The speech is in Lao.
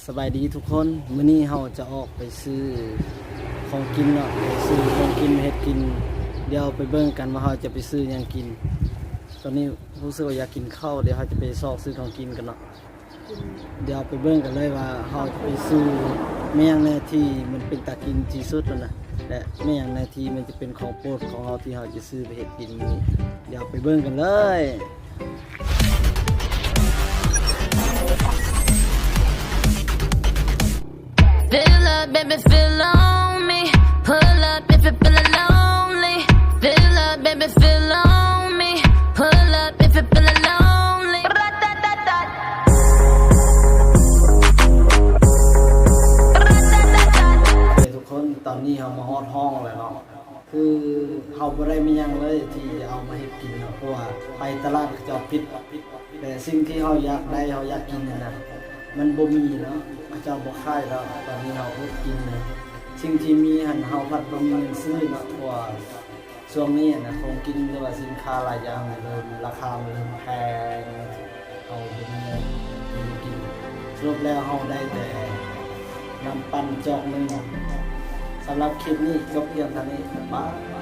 ສະບາຍດີທຸກຄົນ, ມື້ນີ້ເຮົາຈະອອກໄປຊື້ຂອງກິນເນາະ, ໄປຊື້ຂອງກິນເຮັດກິນ. ດຽວໄປເບິ່ງກັນວ່າເຮົາຈະໄປຊື້ຫຍັງກິນ. ຕອນນີ້ຮູ້ສຶກວ່າຢາກກິນເຂົ້າ, ດຽວເຮົາຈະໄປຊອກຊື້ຂອງກິນກັນເນາະ. ດຽວໄປເບິ່ງກັນເລີຍວ່າເຮົາຈະໄປຊື້ແມ່ນຫຍັງແດ່ທີ່ມັນເປັນຕາກິນທີ່ສຸດຫັ້ນນະ ແລະ ແມ່ນຫຍັງແດ່ທີ່ມັນຈະເປັນຂອງໂປດຂອງເຮົາທີ່ເຮົາຈະຊື້ໄປເຮັດກິນມື້ນີ້. ດຽວໄປເບິ່ງກັນເລີຍ. Fill up, baby, fill on me. Pull up if you're feeling lonely. Fill up, baby, fill on me. Pull up if you're feeling lonely. ໂອເຄ ທຸກຄົນ, ຕອນນີ້ເຮົາມາຮອດຫ້ອງແລ້ວເນາະ. ຄືເຮົາບໍ່ໄດ້ມີຫຍັງເລີຍທີ່ຈະເອົາມາເຮັດກິນເນາະ, ເພາະວ່າໄປຕະຫຼາດເຂົາເຈົ້າປິດ. ແຕ່ສິ່ງທີ່ເຮົາຢາກໄດ້ ເຮົາຢາກກິນຫັ້ນນະ ມັນບໍ່ມີເນາະ, ເຂົາເຈົ້າບໍ່ຂາຍແລ້ວ. ຕອນນີ້ເຮົາອົດກິນເລີຍ. ສິ່ງທີ່ມີຫັ້ນ ເຮົາພັດບໍ່ມີເງິນຊື້ເນາະ, ເພາະວ່າຊ່ວງນີ້ຫັ້ນນະ ຂອງກິນ ຫຼືວ່າສິນຄ້າຫຼາຍຢ່າງເລີ່ມ ລາຄາມັນເລີ່ມແພງ. ເຮົາບໍ່ມີເງິນກິນ. ສະຫຼຸບແລ້ວເຮົາໄດ້ແຕ່ນ້ຳປັ່ນຈອກໜຶ່ງ. ສຳລັບຄລິບນີ້ຈົບພຽງເທົ່ານີ້. ບາຍບາຍ.